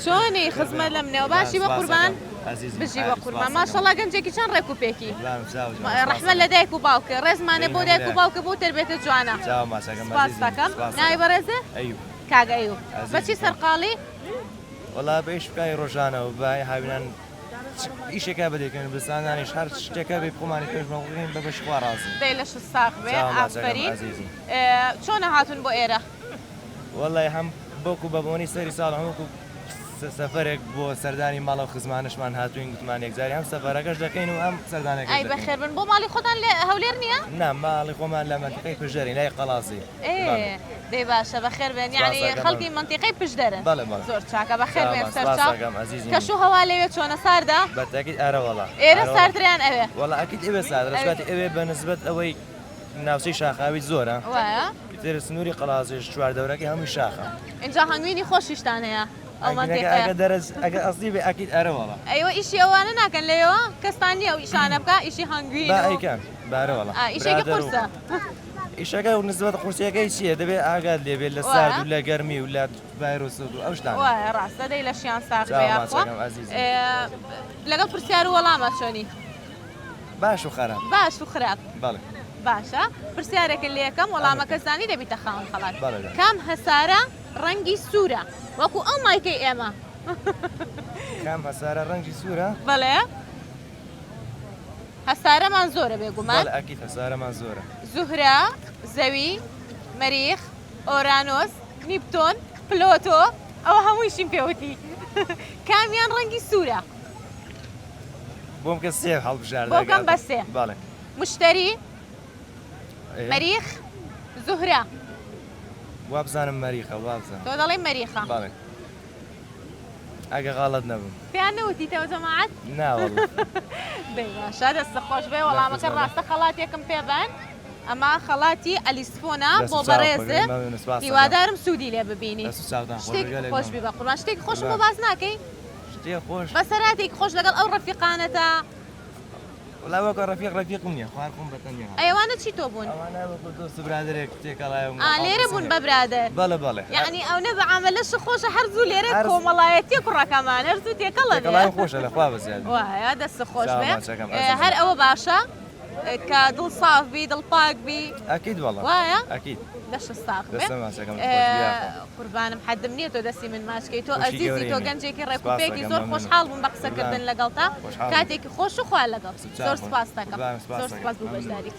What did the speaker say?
چۆنی خزمەت لە منەوە باشی بە قوربان بژی بە قوربان ماشەڵا گەنجێکی چەند ڕێک و پێکی ڕەحمە لە دایک و باوکە ڕێزمانە بۆ دایک و باوکە بۆ تربێتە جوانە سپاس دەکەم ناوی بەڕێزێ کاک ئەیوب بەچی سەرقاڵی وەڵا بە ئیش بکای ڕۆژانە و بای هاوینان ئیشێکا بەدەکەن بستانانیش هەر شتێکە بێ خۆمانی پێش بەڵین بە بەش خوا ڕازی دەی لەشت ساغ بێ ئافەرین چۆنە هاتون بۆ ئێرە وەڵای هەم بۆکو بە بۆنەی سەری ساڵ هەم وەکو سەفەرێک بۆ سەردانی ماڵە و خزمانشمان هاتووین گوتمان یەکجاری هەم سەفەرەکەش دەکەین و هەم سەردانەکەش ئەی دەکەین. بەخێربن بۆ ماڵی خۆتان لە هەولێر نییە؟ نا ماڵی خۆمان لە مەنتیقەی پشدەرین لای قەڵاسی. ئێ دەی باشە بەخێر بێن یانی سپاس ئەکەم. خەڵکی مەنتیقەی پشدەرن. بەڵێ بەڵێ. زۆر چاکە بەخێر بێن سپاس سەرچاو. ئەکەم ئەزیزی من. کەش و هەوا لەوێ چۆنە ساردە؟ بە تاکید ئارە وەڵا. ئێرە ئارە وەڵا. ساردترە یان ئەوێ؟ وەڵا ئەکید ئەوێ ساردە ئەوێ. چونکە ئەوێ بە نسبەت ئەوەی ناوچەی شاخاوی زۆرە. وایە؟ ئیتر سنووری قەڵادزێش چواردەورەکەی هەمووی شاخە. ئینجا هەنگوینی خۆشیشتان هەیە ئەو هەنگوینەکە مەنتیقەیە. ئەگە دەرەج ئەگە ئەسلی بێ ئەکید ئەرە وەڵا. ئەیوە ئیشی ئەوانە ناکەن لەوێوە؟ کەستان نییە ئەو ئیشانە بکا؟ ئیشی هەنگوین با و ئەیکەن بارە وەڵا. ئا ئیشێکی برادەر و قورسە. ئیشەکە و نسبەت قورسیەکەی چییە دەبێ ئاگات لێ بێت لە وایە؟ سارد و لە گەرمی و لە ڤایرۆس و ئەو شتانە. وایە ڕاستە دەی لەشیان ساغ بێ چاو یاخوا. ماچەکەم ئەزیزم. لەگەڵ پرسیار و وەڵاما چۆنی؟ باش و خراپ. باش و خراپ. بەڵێ. باشە پرسیارێکت لێ ئەکەم وەڵامەکە زانی دەبیتە خاوەن خەڵات. بەڵێ دە. کام هەسارە ڕەنگی سوورە؟ وەکو ئەو مایکەی ئێمە. کام هەسارە ڕەنگی سوورە؟ بەڵێ. هەسارەمان زۆرە بێگومان. بەڵێ ئەکید هەسارەمان زۆرە. زوهرە، زەوی، مەریخ، ئۆرانۆس، نیپتۆن، پلۆتۆ، ئەوە هەموویشیم پێ وتی. کامیان ڕەنگی سوورە؟ بۆم کە سێ هەڵبژاردە بۆ کەم بە سێ. بەڵێ. مشتەری، مەریخ، زوهرە. وابزانم مەریخە وابزانم. تۆ دەڵێی مەریخە. بەڵێ. ئەگە غەڵەت نەبم. پێیان نەوتیتەوە جەماعەت؟ نا وەڵا. دەی باشە دەستت خۆش بێ وەڵامەکە ڕاستە خەڵاتێکم پێ بەن. ئەمە خەڵاتی ئەلیسفۆنە بۆ بەڕێز هیوادارم سوودی لێ ببینی. شتێک خۆش بی بەقوربان شتێکی خۆشم بۆ باس ناکەی؟ شتێ خۆش. بەسەرهاتێکی خۆش لەگەڵ ئەو ڕەفیقانەتا. وەڵا وەکو ڕەفیق ڕەفیقم نییە خوار خۆم بە تەنیا. ئەی ئەوانە چی تۆ بوون؟ ئەوانە وەکو دۆست و برادەرێک تێکەڵایە و ئا لێرە بوون بە برادەر. بەڵێ بەڵێ. یەعنی ئەونە بە عامەلەش خۆشە هەر زوو لێرە کۆمەڵایەتیە کوڕەکەمان هەر زوو تێکەڵ ئەبێ. تێکەڵاوی خۆشە لە خوا بەزیاد. وایە دەستت خۆش بێ. هەر ئەوە باشە. کە دڵ ساف بی دڵ پاک بی. ئەکید وەڵا. وایە؟ ئەکید. لەشت ساغ بێ. دەستە ماچەکەم خۆش بی یاخوا. قوربانم حەدم نییە تۆ دەستی من ماچ کەی تۆ خۆشی ئەزیزی گەورەی تۆ منی. گەنجێکی ڕێک و سپاس پێکی دەکەم زۆر مەمنونم. خۆشحاڵ بووم بە قسەکردن قوربانم. لەگەڵتا خۆشحاڵ بووم. کاتێکی خۆش و خوا لەگەڵ دەست و چاو زۆر خۆش. سپاست دەکەم قوربانم سپاس زۆر دەکەم. سپاس بۆ مەمنونم. بەشداریت.